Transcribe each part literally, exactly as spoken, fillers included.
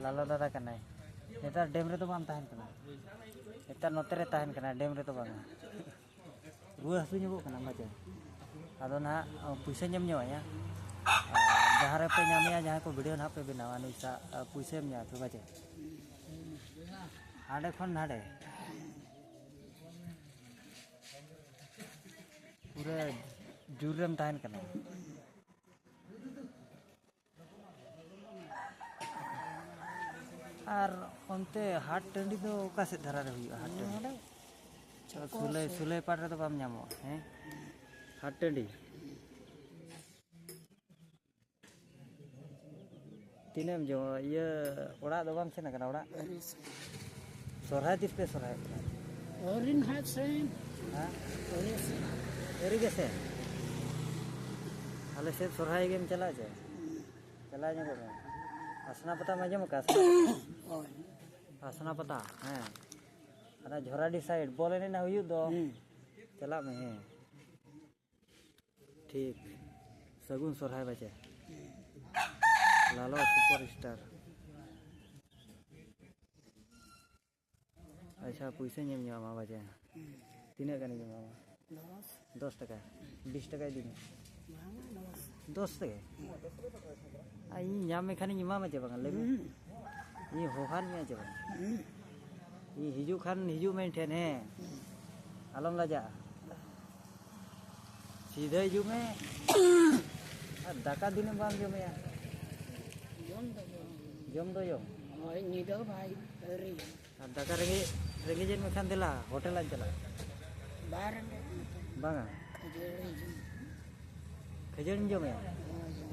ᱞᱟᱞᱚ ᱫᱟᱫᱟ ᱠᱟᱱᱟᱭ᱾ ᱱᱮᱛᱟᱨ ᱰᱮᱢ ᱨᱮᱫᱚ ᱵᱟᱢ ᱛᱟᱦᱮᱱ ᱠᱟᱱᱟ᱾ ᱱᱮᱛᱟᱨ ᱱᱚᱛᱮ ᱨᱮ ᱛᱟᱦᱮᱱ ᱠᱟᱱᱟ, ᱰᱮᱢ ᱨᱮᱫᱚ ᱵᱟᱝᱟ᱾ ᱨᱩᱣᱟᱹ ᱦᱟᱹᱥᱩ ᱧᱚᱜᱚᱜ ᱠᱟᱱᱟ ᱵᱟᱪᱮ? ᱟᱫᱚ ᱱᱟᱦᱟᱜ, ᱚ, ᱯᱩᱭᱥᱟᱹᱧ ᱮᱢ ᱧᱚᱜ ᱟᱭᱟ᱾ ᱟᱨ ᱡᱟᱦᱟᱸ ᱨᱮᱯᱮ ᱧᱟᱢᱮᱭᱟ, ᱡᱟᱦᱟᱸᱭ ᱠᱚ ᱵᱷᱤᱰᱤᱭᱳ ᱱᱟᱦᱟᱜ ᱯᱮ ᱵᱮᱱᱟᱣᱟ, ᱱᱩᱭ ᱥᱟᱜ, ᱟ, ᱯᱩᱭᱥᱟᱹ ᱮᱢ ᱧᱟᱢᱟ ᱯᱮ ᱵᱟᱪᱮ? ᱦᱟᱸᱰᱮ ᱠᱷᱚᱱ ᱱᱟᱰᱮ᱾ ᱯᱩᱨᱟᱹ ᱡᱳᱨ ᱨᱮᱢ ᱛᱟᱦᱮᱱ ᱠᱟᱱᱟ᱾ ᱟᱨ ᱚᱱᱛᱮ ᱦᱟᱴ ᱴᱟᱺᱰᱤ ᱫᱚ ᱚᱠᱟ ᱥᱮᱫ ᱫᱷᱟᱨᱟ ᱨᱮ ᱦᱩᱭᱩᱜᱼᱟ? ᱦᱟᱴ ᱴᱟᱺᱰᱤ ᱱᱚᱰᱮ ᱪᱚᱠᱚ ᱥᱩᱞᱟᱹᱭ, ᱥᱮᱫ᱾ ᱥᱩᱞᱟᱹᱭ ᱯᱟᱲ ᱨᱮᱫᱚ ᱵᱟᱢ ᱧᱟᱢᱚᱜᱼᱟ, ᱦᱮᱸ? ᱦᱟᱴ ᱴᱟᱺᱰᱤ᱾ ᱛᱤᱱᱟᱹᱜ ᱮᱢ ᱡᱚᱢᱟ? ᱤᱭᱟᱹ, ᱚᱲᱟᱜ ᱫᱚ ᱵᱟᱢ ᱥᱮᱱ ᱟᱠᱟᱱᱟ ᱚᱲᱟᱜ? ᱟᱹᱣᱨᱤ ᱥᱮᱱ᱾ ᱥᱚᱨᱦᱟᱭ ᱛᱤᱥ ᱯᱮ ᱥᱚᱨᱦᱟᱭᱚᱜ ᱠᱟᱱᱟ? ᱟᱹᱣᱨᱤ ᱱᱟᱦᱟᱜ ᱥᱮᱱ᱾ ᱦᱮᱸ? ᱟᱹᱣᱨᱤ ᱥᱮᱱ᱾ ᱟᱹᱣᱨᱤ ᱜᱮ ᱥᱮᱱ? ᱟᱞᱮ ᱥᱮᱫ ᱥᱚᱨᱦᱟᱭ ᱜᱮᱢ ᱪᱟᱞᱟᱜᱼᱟ ᱪᱮ? ᱦᱩᱸ᱾ ᱪᱟᱞᱟᱣ ᱧᱚᱜᱚᱜ ᱢᱮ᱾ ᱦᱟᱥᱱᱟ ᱯᱟᱛᱟᱢ ᱟᱸᱡᱚᱢ ᱟᱠᱟᱫᱼᱟ? ᱦᱳᱭ᱾ ᱦᱟᱥᱱᱟ ᱯᱟᱛᱟ, ᱦᱮᱸ᱾ ᱚᱱᱟ ᱡᱷᱚᱨᱟᱰᱤ ᱥᱟᱭᱤᱰ ᱵᱚᱞ ᱮᱱᱮᱡ ᱦᱩᱭᱩᱜ ᱫᱚ᱾ ᱦᱩᱸ᱾ ᱪᱟᱞᱟᱜ ᱢᱮ, ᱦᱮᱸ᱾ ᱴᱷᱤᱠ᱾ ᱥᱟᱹᱜᱩᱱ ᱥᱚᱨᱦᱟᱭ ᱵᱟᱪᱮ᱾ ᱞᱟᱞᱚ ᱥᱩᱯᱟᱨ ᱥᱴᱟᱨ᱾ ᱟᱪᱪᱷᱟ, ᱯᱩᱭᱥᱟᱹᱧ ᱮᱢ ᱧᱚᱜ ᱟᱢᱟ ᱵᱟᱪᱮ᱾ ᱛᱤᱱᱟᱹᱜ ᱜᱟᱱᱤᱧ ᱮᱢᱟᱢᱟ? ᱫᱚᱥ᱾ ᱫᱚᱥ ᱴᱟᱠᱟ? ᱵᱤᱥ ᱴᱟᱠᱟ ᱤᱫᱤ ᱢᱮ᱾ ᱵᱟᱝᱟ, ᱫᱚᱥ᱾ ᱫᱚᱥ ᱛᱮᱜᱮ? ᱟᱨ ᱤᱧ ᱧᱟᱢ ᱢᱮᱠᱷᱟᱱᱤᱧ ᱮᱢᱟᱢᱟ ᱪᱮ ᱵᱟᱝᱟ? ᱞᱟᱹᱭ ᱢᱮ᱾ ᱦᱩᱸ᱾ ᱤᱧ ᱦᱚᱦᱟᱱ ᱢᱮᱭᱟ ᱪᱮ ᱵᱟᱝᱟ? ᱦᱩᱸ᱾ ᱤᱧ ᱦᱤᱡᱩᱜ ᱠᱷᱟᱱ ᱦᱤᱡᱩᱜ ᱢᱮ ᱤᱧ ᱴᱷᱮᱱ, ᱦᱮᱸ? ᱦᱩᱸ᱾ ᱟᱞᱚᱢ ᱞᱟᱡᱟᱜᱼᱟ᱾ ᱥᱤᱫᱷᱟᱹ ᱦᱤᱡᱩᱜ ᱢᱮ᱾ ᱟᱨ ᱫᱟᱠᱟ ᱫᱤᱱᱟᱹᱢ ᱵᱟᱢ ᱡᱚᱢᱮᱜᱼᱟ? ᱡᱚᱢ ᱫᱚ ᱡᱚᱢ᱾ ᱡᱚᱢ ᱫᱚ ᱡᱚᱢ? ᱦᱳᱭ, ᱧᱤᱫᱟᱹ ᱵᱷᱟᱭ ᱟᱹᱣᱨᱤ᱾ ᱟᱨ ᱫᱟᱠᱟ ᱨᱮᱸᱜᱮᱡ, ᱨᱮᱸᱜᱮᱡᱮᱫ ᱢᱮᱠᱷᱟᱱ ᱫᱮᱞᱟ, ᱦᱳᱴᱮᱞ ᱞᱟᱝ ᱪᱟᱞᱟᱜᱼᱟ᱾ ᱵᱟᱭ ᱨᱮᱸᱜᱮᱡ ᱢᱮᱠᱷᱟᱱ᱾ ᱵᱟᱝᱟ? ᱠᱷᱟᱹᱡᱟᱹᱲᱤ ᱡᱚᱢ᱾ ᱠᱷᱟᱹᱡᱟᱹᱲᱤᱢ ᱡᱚᱢᱮᱜᱼᱟ? ᱦᱳᱭ, ᱡᱚᱢ᱾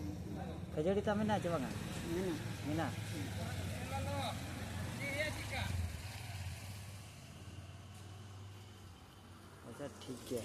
ᱠᱷᱟᱹᱡᱟᱹᱲᱤ ᱛᱟᱢ ᱢᱮᱱᱟᱜᱼᱟ ᱪᱮ ᱵᱟᱝᱟ? ᱢᱮᱱᱟᱜᱼᱟ᱾ ᱢᱮᱱᱟᱜᱼᱟ? ᱟᱪᱪᱷᱟ, ᱴᱷᱤᱠ ᱜᱮᱭᱟ᱾